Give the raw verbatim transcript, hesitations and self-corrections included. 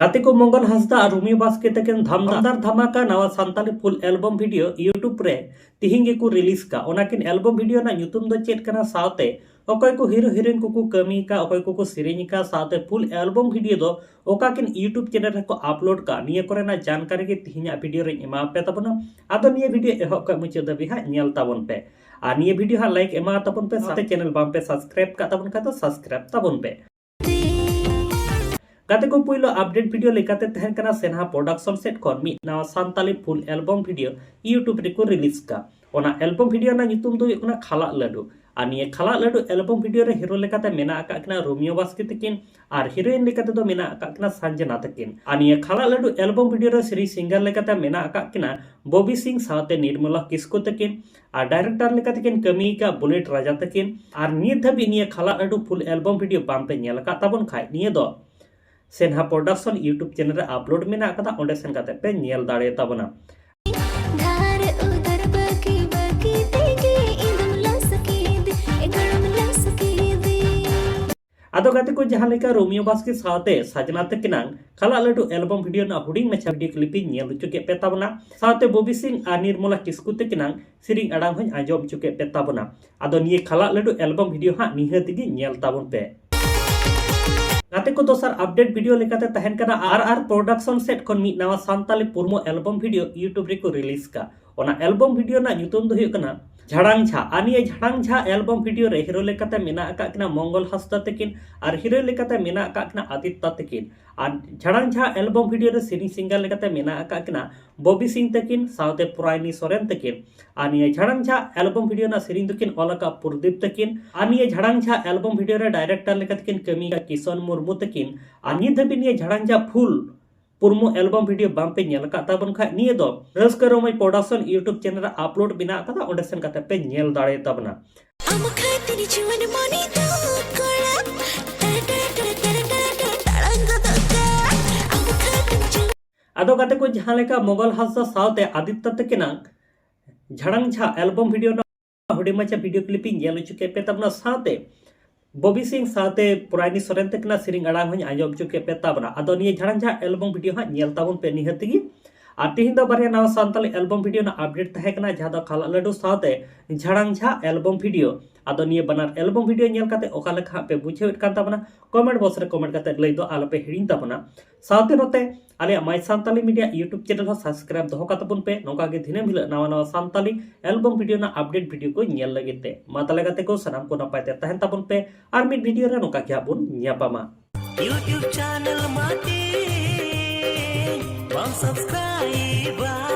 ᱜᱟᱛᱮ ᱠᱚ, ᱢᱚᱝᱜᱚᱞ ᱦᱟᱸᱥᱫᱟ ᱟᱨ ᱨᱩᱢᱤ ᱵᱟᱥᱠᱮ ᱛᱟᱹᱠᱤᱱ ᱫᱷᱟᱢᱫᱟᱨ ᱫᱷᱟᱢᱟᱠᱟ ᱱᱟᱣᱟ ᱥᱟᱱᱛᱟᱞᱤ ᱯᱷᱩᱞ ᱮᱞᱵᱚᱢ ᱵᱷᱤᱰᱤᱭᱳ YouTube ᱨᱮ ᱛᱤᱦᱤᱧ ᱜᱮᱠᱚ ᱨᱤᱞᱤᱡᱽ ᱠᱟᱜ᱾ ᱚᱱᱟᱠᱤᱱ ᱮᱞᱵᱚᱢ ᱵᱷᱤᱰᱤᱭᱳ ᱨᱮᱱᱟᱜ ᱧᱩᱛᱩᱢ ᱫᱚ ᱪᱮᱫ ᱠᱟᱱᱟ, ᱥᱟᱶᱛᱮ ᱚᱠᱚᱭ ᱠᱚ ᱦᱤᱨᱳ ᱦᱤᱨᱳᱭᱤᱱ ᱠᱚᱠᱚ ᱠᱟᱹᱢᱤ ᱠᱟᱜ, ᱚᱠᱚᱭ ᱠᱚᱠᱚ ᱥᱮᱨᱮᱧ ᱠᱟᱜ, ᱥᱟᱶᱛᱮ ᱯᱷᱩᱞ ᱮᱞᱵᱚᱢ ᱵᱷᱤᱰᱤᱭᱳ ᱫᱚ ᱚᱠᱟ ᱠᱤᱱ YouTube ᱪᱮᱱᱮᱞ ᱨᱮᱠᱚ ᱟᱯᱞᱳᱰ ᱠᱟᱜ, ᱱᱤᱭᱟᱹ ᱠᱚᱨᱮᱱᱟᱜ ᱡᱟᱱᱠᱟᱨᱤ ᱜᱮ ᱛᱤᱦᱤᱧᱟᱜ ᱵᱷᱤᱰᱤᱭᱳ ᱨᱮᱧ ᱮᱢᱟ ᱯᱮ ᱛᱟᱵᱚᱱᱟ᱾ ᱟᱫᱚ ᱱᱤᱭᱟᱹ ᱵᱷᱤᱰᱤᱭᱳ ᱮᱦᱚᱵ ᱠᱷᱚᱱ ᱢᱩᱪᱟᱹᱫ ᱫᱷᱟᱹᱵᱤᱡ ᱦᱟᱸᱜ ᱧᱮᱞ ᱛᱟᱵᱚᱱ ᱯᱮ᱾ ᱟᱨ ᱱᱤᱭᱟᱹ ᱵᱷᱤᱰᱤᱭᱳ ᱦᱟᱸᱜ ᱞᱟᱭᱤᱠ ᱮᱢᱟ ᱛᱟᱵᱚᱱ ᱯᱮ, ᱥᱟᱶᱛᱮ ᱪᱮᱱᱮᱞ ᱵᱟᱝ ᱯᱮ ᱥᱟᱵᱥᱠᱨᱟᱭᱤᱵ ᱠᱟᱜ ᱛᱟᱵᱚᱱ ᱠᱷᱟᱡ ᱫᱚ ᱥᱟᱵᱥᱠᱨᱟᱭᱤᱵ ᱛᱟᱵᱚᱱ ᱯᱮ᱾ ᱜᱟᱛᱮ ᱠᱚ, ᱯᱩᱭᱞᱩ ᱟᱯᱰᱮᱴ ᱵᱷᱤᱰᱤᱭᱳ ᱞᱮᱠᱟᱛᱮ ᱛᱟᱦᱮᱱ ᱠᱟᱱᱟ ᱥᱮᱱᱦᱟ ᱯᱨᱚᱰᱟᱠᱥᱚᱱ ᱥᱮᱫ ᱠᱷᱚᱱ ᱢᱤᱫ ᱱᱟᱣᱟ ᱥᱟᱱᱛᱟᱞᱤ ᱯᱷᱩᱞ ᱮᱞᱵᱚᱢ ᱵᱷᱤᱰᱤᱭᱳ YouTube ᱨᱮᱠᱚ ᱨᱤᱞᱤᱡᱽ ᱠᱟᱜ᱾ ᱚᱱᱟ ᱮᱞᱵᱚᱢ ᱵᱷᱤᱰᱤᱭᱳ ᱨᱮᱱᱟᱜ ᱧᱩᱛᱩᱢ ᱫᱚ ᱦᱩᱭᱩᱜ ᱠᱟᱱᱟ ᱠᱷᱟᱞᱟᱜ ᱞᱟᱹᱰᱩ᱾ ᱟᱨ ᱱᱤᱭᱟᱹ ᱠᱷᱟᱞᱟᱜ ᱞᱟᱹᱰᱩ ᱮᱞᱵᱚᱢ ᱵᱷᱤᱰᱤᱭᱳ ᱨᱮ ᱦᱤᱨᱳ ᱞᱮᱠᱟᱛᱮ ᱢᱮᱱᱟᱜ ᱟᱠᱟᱫ ᱠᱤᱱᱟ ᱨᱳᱢᱤᱭᱳ ᱵᱟᱥᱠᱮ ᱛᱟᱹᱠᱤᱱ ᱟᱨ ᱦᱤᱨᱳᱭᱤᱱ ᱞᱮᱠᱟᱛᱮ ᱫᱚ ᱢᱮᱱᱟᱜ ᱟᱠᱟᱫ ᱠᱤᱱᱟ ᱥᱟᱱᱡᱟᱱᱟ ᱛᱟᱹᱠᱤᱱ᱾ ᱟᱨ ᱱᱤᱭᱟᱹ ᱠᱷᱟᱞᱟᱜ ᱞᱟᱹᱰᱩ ᱮᱞᱵᱚᱢ ᱵᱷᱤᱰᱤᱭᱳ ᱨᱮ ᱥᱮᱨᱮᱧ ᱥᱤᱝᱜᱟᱨ ᱞᱮᱠᱟᱛᱮ ᱢᱮᱱᱟᱜ ᱟᱠᱟᱫ ᱠᱤᱱᱟ ᱵᱚᱵᱤ ᱥᱤᱝ ᱥᱟᱶᱛᱮ ᱱᱤᱨᱢᱚᱞᱟ ᱠᱤᱥᱠᱩ ᱛᱟᱹᱠᱤᱱ᱾ ᱟᱨ ᱰᱟᱭᱨᱮᱠᱴᱚᱨ ᱞᱮᱠᱟᱛᱮ ᱠᱤᱱ ᱠᱟᱹᱢᱤ ᱟᱠᱟᱫ ᱵᱩᱞᱮᱴ ᱨᱟᱡᱟ ᱛᱟᱹᱠᱤᱱ᱾ ᱟᱨ ᱱᱤᱛ ᱫᱷᱟᱹᱵᱤᱡ ᱱᱤᱭᱟᱹ ᱠᱷᱟᱞᱟᱜ ᱞᱟᱹᱰᱩ ᱯᱷᱩᱞ ᱮᱞᱵᱚᱢ ᱵᱷᱤᱰᱤᱭᱳ ᱵᱟᱝ ᱯᱮ ᱧᱮᱞ ᱟᱠᱟᱫ ᱛᱟᱵᱚᱱ ᱠᱷᱟᱡ, ᱱᱤᱭᱟᱹ ᱫᱚ ᱥᱮᱱᱦᱟ ᱯᱨᱚᱰᱟᱠᱥᱚᱱ YouTube ᱪᱮᱱᱮᱞ ᱨᱮ ᱟᱯᱞᱳᱰ ᱢᱮᱱᱟᱜ ᱟᱠᱟᱫᱟ, ᱚᱸᱰᱮ ᱥᱮᱱ ᱠᱟᱛᱮ ᱯᱮ ᱧᱮᱞ ᱫᱟᱲᱮ ᱛᱟᱵᱚᱱᱟ᱾ ᱫᱷᱟᱨ ᱩᱫᱷᱟᱨ ᱵᱟᱹᱠᱤ ᱵᱟᱹᱠᱤ ᱛᱮᱜᱮ ᱤᱧ ᱫᱚᱢ ᱞᱟᱥ ᱠᱮᱫ, ᱮ ᱜᱟᱲᱚᱢ ᱞᱟᱥ ᱠᱮᱫᱮ᱾ ᱟᱫᱚ ᱜᱟᱛᱮ ᱠᱚ, ᱡᱟᱦᱟᱸ ᱞᱮᱠᱟ ᱨᱳᱢᱤᱭᱳ ᱵᱟᱥᱠᱮ ᱥᱟᱶᱛᱮ ᱥᱟᱡᱽᱱᱟ ᱛᱟᱹᱠᱤᱱᱟᱝ ᱠᱷᱟᱞᱟᱜ ᱞᱟᱹᱰᱩ ᱮᱞᱵᱚᱢ ᱵᱷᱤᱰᱤᱭᱳ ᱨᱮᱱᱟᱜ ᱦᱩᱰᱤᱧ ᱢᱟᱪᱷᱟ ᱵᱷᱤᱰᱤᱭᱳ ᱠᱞᱤᱯ ᱤᱧ ᱧᱮᱞ ᱦᱚᱪᱚ ᱠᱮᱫ ᱯᱮ ᱛᱟᱵᱚᱱᱟ, ᱥᱟᱶᱛᱮ ᱵᱚᱵᱤ ᱥᱤᱝ ᱟᱨ ᱱᱤᱨᱢᱚᱞᱟ ᱠᱤᱥᱠᱩ ᱛᱟᱹᱠᱤᱱᱟᱝ ᱥᱮᱨᱮᱧ ᱟᱲᱟᱝ ᱦᱚᱸᱧ ᱟᱸᱡᱚᱢ ᱦᱚᱪᱚ ᱠᱮᱫ ᱯᱮ ᱛᱟᱵᱚᱱᱟ᱾ ᱟᱫᱚ ᱱᱤᱭᱟᱹ ᱠᱷᱟᱞᱟᱜ ᱞᱟᱹᱰᱩ ᱮᱞᱵᱚᱢ ᱵᱷᱤᱰᱤᱭᱳ ᱦᱟᱸᱜ ᱱᱤᱦᱟᱹᱛ ᱜᱮ ᱧᱮᱞ ᱛᱟᱵᱚᱱ ᱯᱮ᱾ ᱜᱟᱛᱮ ᱠᱚ, ᱫᱚᱥᱟᱨ ᱟᱯᱰᱮᱴ ᱵᱷᱤᱰᱤᱭᱳ ᱞᱮᱠᱟᱛᱮ ᱛᱟᱦᱮᱱ ᱠᱟᱱᱟ ᱟᱨ ᱟᱨ ᱯᱨᱚᱰᱟᱠᱥᱚᱱ ᱥᱮᱫ ᱠᱷᱚᱱ ᱢᱤᱫ ᱱᱟᱣᱟ ᱥᱟᱱᱛᱟᱞᱤ ᱯᱩᱨᱢᱚ ᱮᱞᱵᱚᱢ ᱵᱷᱤᱰᱤᱭᱳ YouTube ᱨᱮᱠᱚ ᱨᱤᱞᱤᱡᱽ ᱠᱟᱜ᱾ ᱚᱱᱟ ᱮᱞᱵᱚᱢ ᱵᱷᱤᱰᱤᱭᱳ ᱨᱮᱱᱟᱜ ᱧᱩᱛᱩᱢ ᱫᱚ ᱦᱩᱭᱩᱜ ᱠᱟᱱᱟ ᱡᱷᱟᱲᱟᱝ ᱡᱷᱟ᱾ ᱟᱨ ᱱᱤᱭᱟᱹ ᱡᱷᱟᱲᱟᱝ ᱡᱷᱟ ᱮᱞᱵᱚᱢ ᱵᱷᱤᱰᱤᱭᱳ ᱨᱮ ᱦᱤᱨᱳ ᱞᱮᱠᱟᱛᱮ ᱢᱮᱱᱟᱜ ᱟᱠᱟᱫ ᱠᱤᱱᱟ ᱢᱚᱝᱜᱚᱞ ᱦᱟᱸᱥᱫᱟ ᱛᱟᱹᱠᱤᱱ ᱟᱨ ᱦᱤᱨᱳᱭᱤᱱ ᱞᱮᱠᱟᱛᱮ ᱢᱮᱱᱟᱜ ᱟᱠᱟᱫ ᱠᱤᱱᱟ ᱟᱫᱤᱛᱛᱟ ᱛᱟᱹᱠᱤᱱ᱾ ᱟᱨ ᱡᱷᱟᱲᱟᱝ ᱡᱷᱟ ᱮᱞᱵᱚᱢ ᱵᱷᱤᱰᱤᱭᱳ ᱨᱮ ᱥᱮᱨᱮᱧ ᱥᱤᱝᱜᱟᱨ ᱞᱮᱠᱟᱛᱮ ᱢᱮᱱᱟᱜ ᱟᱠᱟᱫ ᱠᱤᱱᱟ ᱵᱚᱵᱤ ᱥᱤᱝ ᱛᱟᱹᱠᱤᱱ ᱥᱟᱶᱛᱮ ᱯᱚᱨᱟᱭᱱᱤ ᱥᱚᱨᱮᱱ ᱛᱟᱹᱠᱤᱱ᱾ ᱟᱨ ᱱᱤᱭᱟᱹ ᱡᱷᱟᱲᱟᱝ ᱡᱷᱟ ᱮᱞᱵᱚᱢ ᱵᱷᱤᱰᱤᱭᱳ ᱨᱮᱱᱟᱜ ᱥᱮᱨᱮᱧ ᱫᱚᱠᱤᱱ ᱚᱞ ᱟᱠᱟᱫ ᱯᱨᱚᱫᱤᱯ ᱛᱟᱹᱠᱤᱱ᱾ ᱟᱨ ᱱᱤᱭᱟᱹ ᱡᱷᱟᱲᱟᱝ ᱡᱷᱟ ᱮᱞᱵᱚᱢ ᱵᱷᱤᱰᱤᱭᱳ ᱨᱮ ᱰᱟᱭᱨᱮᱠᱴᱚᱨ ᱞᱮᱠᱟ ᱛᱮᱠᱤᱱ ᱠᱟᱹᱢᱤ ᱟᱠᱟᱫ ᱠᱤᱥᱚᱱ ᱢᱩᱨᱢᱩ ᱛᱟᱹᱠᱤᱱ᱾ ᱟᱨ ᱱᱤᱛ ᱫᱷᱟᱹᱵᱤᱡ ᱱᱤᱭᱟᱹ ᱡᱷᱟᱲᱟᱝ ᱡᱷᱟ ᱯᱷᱩᱞ ᱯᱩᱨᱢᱩ ᱮᱞᱵᱚᱢ ᱵᱷᱤᱰᱤᱭᱳ ᱵᱟᱝ ᱯᱮ ᱧᱮᱞ ᱟᱠᱟᱫ ᱛᱟᱵᱚᱱ ᱠᱷᱟᱡ, ᱱᱤᱭᱟᱹ ᱫᱚ ᱨᱟᱹᱥᱠᱟᱹ ᱨᱚᱢᱚᱡᱽ ᱯᱨᱚᱰᱟᱠᱥᱚᱱ YouTube ᱪᱮᱱᱮᱞ ᱨᱮ ᱟᱯᱞᱳᱰ ᱢᱮᱱᱟᱜ ᱟᱠᱟᱫᱟ, ᱚᱸᱰᱮ ᱥᱮᱱ ᱠᱟᱛᱮ ᱯᱮ ᱧᱮᱞ ᱫᱟᱲᱮ ᱛᱟᱵᱚᱱᱟ᱾ ᱟᱢ ᱠᱷᱟᱹᱛᱤᱨ ᱡᱩᱣᱟᱹᱱ ᱢᱚᱱᱮ ᱫᱚ ᱠᱚᱲᱟ ᱴᱟᱲᱟᱝ ᱜᱚᱫᱚᱜ ᱠᱟᱱ᱾ ᱟᱢ ᱠᱷᱟᱹᱛᱤᱨ ᱡᱩᱣᱟᱹᱱ ᱟᱫᱚ ᱜᱟᱛᱮ ᱠᱚ, ᱡᱟᱦᱟᱸ ᱞᱮᱠᱟ ᱢᱚᱝᱜᱚᱞ ᱦᱟᱸᱥᱫᱟ ᱥᱟᱶᱛᱮ ᱟᱫᱤᱛᱛᱟ ᱛᱟᱹᱠᱤᱱᱟᱜ ᱡᱷᱟᱲᱟᱝ ᱡᱷᱟ ᱮᱞᱵᱚᱢ ᱵᱷᱤᱰᱤᱭᱳ ᱨᱮᱱᱟᱜ ᱦᱩᱰᱤᱧ ᱢᱟᱪᱷᱟ ᱵᱷᱤᱰᱤᱭᱳ ᱠᱞᱤᱯ ᱤᱧ ᱧᱮᱞ ᱦᱚᱪᱚ ᱠᱮᱫ ᱯᱮ ᱛᱟᱵᱚᱱᱟ, ᱥᱟᱶᱛᱮ ᱵᱚᱵᱤ ᱥᱤᱝ ᱥᱟᱶᱛᱮ ᱯᱚᱨᱟᱭᱱᱤ ᱥᱚᱨᱮᱱ ᱛᱟᱹᱠᱤᱱᱟᱜ ᱥᱮᱨᱮᱧ ᱟᱲᱟᱝ ᱦᱚᱸᱧ ᱟᱸᱡᱚᱢ ᱦᱚᱪᱚ ᱠᱮᱫ ᱯᱮ ᱛᱟᱵᱚᱱᱟ᱾ ᱟᱫᱚ ᱱᱤᱭᱟᱹ ᱡᱷᱟᱲᱟᱝ ᱡᱷᱟᱲ ᱮᱞᱵᱚᱢ ᱵᱷᱤᱰᱤᱭᱳ ᱦᱟᱸᱜ ᱧᱮᱞ ᱛᱟᱵᱚᱱ ᱯᱮ ᱱᱤᱦᱟᱹᱛ ᱜᱮ᱾ ᱟᱨ ᱛᱤᱦᱤᱧ ᱫᱚ ᱵᱟᱨᱭᱟ ᱱᱟᱣᱟ ᱥᱟᱱᱛᱟᱲᱤ ᱮᱞᱵᱚᱢ ᱵᱷᱤᱰᱤᱭᱳ ᱨᱮᱱᱟᱜ ᱟᱯᱰᱮᱴ ᱛᱟᱦᱮᱸ ᱠᱟᱱᱟ, ᱡᱟᱦᱟᱸ ᱫᱚ ᱠᱷᱟᱞᱟᱜ ᱞᱟᱹᱰᱩ ᱥᱟᱶᱛᱮ ᱡᱷᱟᱲᱟᱝ ᱡᱷᱟᱲ ᱮᱞᱵᱚᱢ ᱵᱷᱤᱰᱤᱭᱳ᱾ ᱟᱫᱚ ᱱᱤᱭᱟᱹ ᱵᱟᱱᱟᱨ ᱮᱞᱵᱚᱢ ᱵᱷᱤᱰᱤᱭᱳ ᱧᱮᱞ ᱠᱟᱛᱮ ᱚᱠᱟ ᱞᱮᱠᱟ ᱦᱟᱸᱜ ᱯᱮ ᱵᱩᱡᱷᱟᱹᱣᱮᱫ ᱠᱟᱱ ᱛᱟᱵᱚᱱᱟ, ᱠᱚᱢᱮᱱᱴ ᱵᱚᱠᱥ ᱨᱮ ᱠᱚᱢᱮᱱᱴ ᱠᱟᱛᱮ ᱞᱟᱹᱭ ᱫᱚ ᱟᱞᱚᱯᱮ ᱦᱤᱲᱤᱧ ᱛᱟᱵᱚᱱᱟ᱾ ᱥᱟᱶᱛᱮ ᱱᱚᱛᱮ ᱟᱞᱮᱭᱟᱜ ᱢᱟᱭ ᱥᱟᱱᱛᱟᱞᱤ ᱢᱤᱰᱤᱭᱟ YouTube ᱪᱮᱱᱮᱞ ᱦᱚᱸ ᱥᱟᱵᱥᱠᱨᱟᱭᱤᱵ ᱫᱚᱦᱚ ᱠᱟᱛᱟ ᱵᱚᱱ ᱯᱮ, ᱱᱚᱝᱠᱟ ᱜᱮ ᱫᱤᱱᱟᱹᱢ ᱦᱤᱞᱳᱜ ᱱᱟᱣᱟ ᱱᱟᱣᱟ ᱥᱟᱱᱛᱟᱞᱤ ᱮᱞᱵᱚᱢ ᱵᱷᱤᱰᱤᱭᱳ ᱨᱮᱱᱟᱜ ᱟᱯᱰᱮᱴ ᱵᱷᱤᱰᱤᱭᱳ ᱠᱚ ᱧᱮᱞ ᱞᱟᱹᱜᱤᱫ ᱛᱮ᱾ ᱢᱟ ᱛᱟᱦᱞᱮ ᱜᱟᱛᱮ ᱠᱚ, ᱥᱟᱱᱟᱢ ᱠᱚ ᱱᱟᱯᱟᱭ ᱛᱮ ᱛᱟᱦᱮᱱ ᱛᱟᱵᱚᱱ ᱯᱮ, ᱟᱨ ᱢᱤᱫ ᱵᱷᱤᱰᱤᱭᱳ ᱨᱮ ᱱᱚᱝᱠᱟ ᱜᱮ ᱦᱟᱸᱜ ᱵᱚᱱ ᱧᱟᱯᱟᱢᱟ᱾ YouTube ᱪᱮᱱᱮᱞ ᱢᱟᱴᱤ ᱵᱟᱢ ᱥᱟᱵᱥᱠᱨᱟᱭᱤᱵᱟ?